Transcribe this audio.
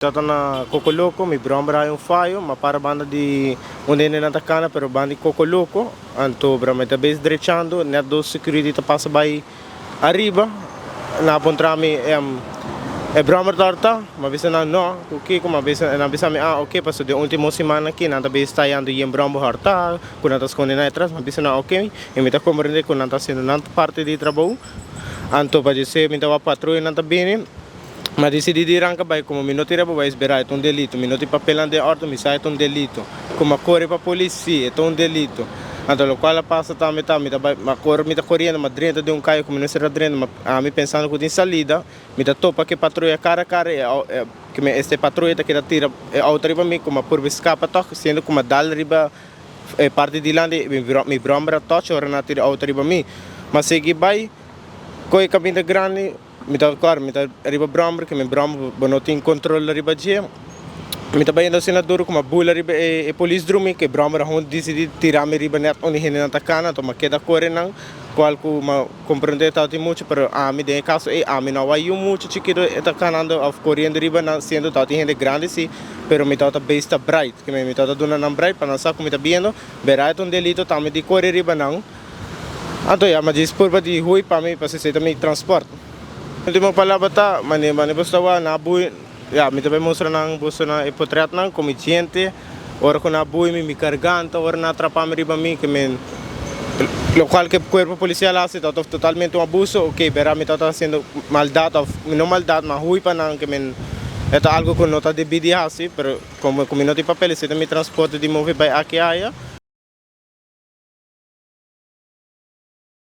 Tata na Coco Loco, mi brommer a haya un fayo, m'a para banda di unda hendenan ta cana, pero banda di Coco Loco, anto bra mi ta bes drechando, net dos security ta pasa bay ariba, nan a puntra mi e brommer ta horta? M'a bisa nan no, cu kico? M'a bisa, nan a bisa mi ah ok, pasobra den ultimo siman aki nan ta bes tayando yen brommer horta, cu nan ta sconde nan atras, m'a bisa nan ok, y mi ta comprende cu nan ta haciendo nan parti di trabou, anto pa djese mi ta wak patruya nan ta bini. Mi a disidí di ranka bai komo mi no tin rebobais berá e ta un delito, mi no tin papelnan den òrdu mi sa e ta un delito, komo a kore pa polis sí e ta un delito. Anto lokual a pasa tambe ta mi ta bai mi a kore mi ta koriendo mi a drenta den un kaya ku mi no mester a drenta ma ami pensando ku tin salida mi ta topa ku e patruya kara kara e ke mi este patruya ta keda tira e outo riba mi ku mi a purba skapa tòg siendo ku mi a dal riba e parti dilanti mi bròmber a tòch ora nan a tira e outo riba mi. Mi a sigui bai kohe kaminda grandi. Mi ta kòrda, mi ta riba bròmber, ke mi bròmber bo no tin kontrol riba dje. Mi ta bayendo asina duru ku mi a bula riba e polis drumi, ku e bròmber a huntu disidí tira mi riba nèt unda hendenan ta kana, anto mi a keda kore nan, kual ku mi a komprondé tabatin muchu, pero ami den e kaso ei ami no a wak yu muchu chikitu e ta kanando òf koriendo riba nan, siendo tabatin hende grandi si, pero mi tabata beis ta brait, ke mi tabata duna nan brait pa nan sa ku mi ta biendo, bera e ta un delito tambe di kore riba nan. Anto ya mi a djis purba di hui pa mi pasobra esei ta mi transport. Ultimo palabra ta, mane mane boso ta wak nan a bui, ya mi ta bai mustra nan boso nan e potretnan ku mi djente ora ku nan a bui mi, mi garganta ora nan a trapa mi riba mi ke men lokual ke kuerpo polisial a hasi ta totalmente un abuso, ok bera mi tabata hasiendo maldat of no maldat ma hui pa nan ke men e ta algo ku no ta debi di hasi pero komo ku mi no tin papel esei ta mi transporte di move bai aki aya.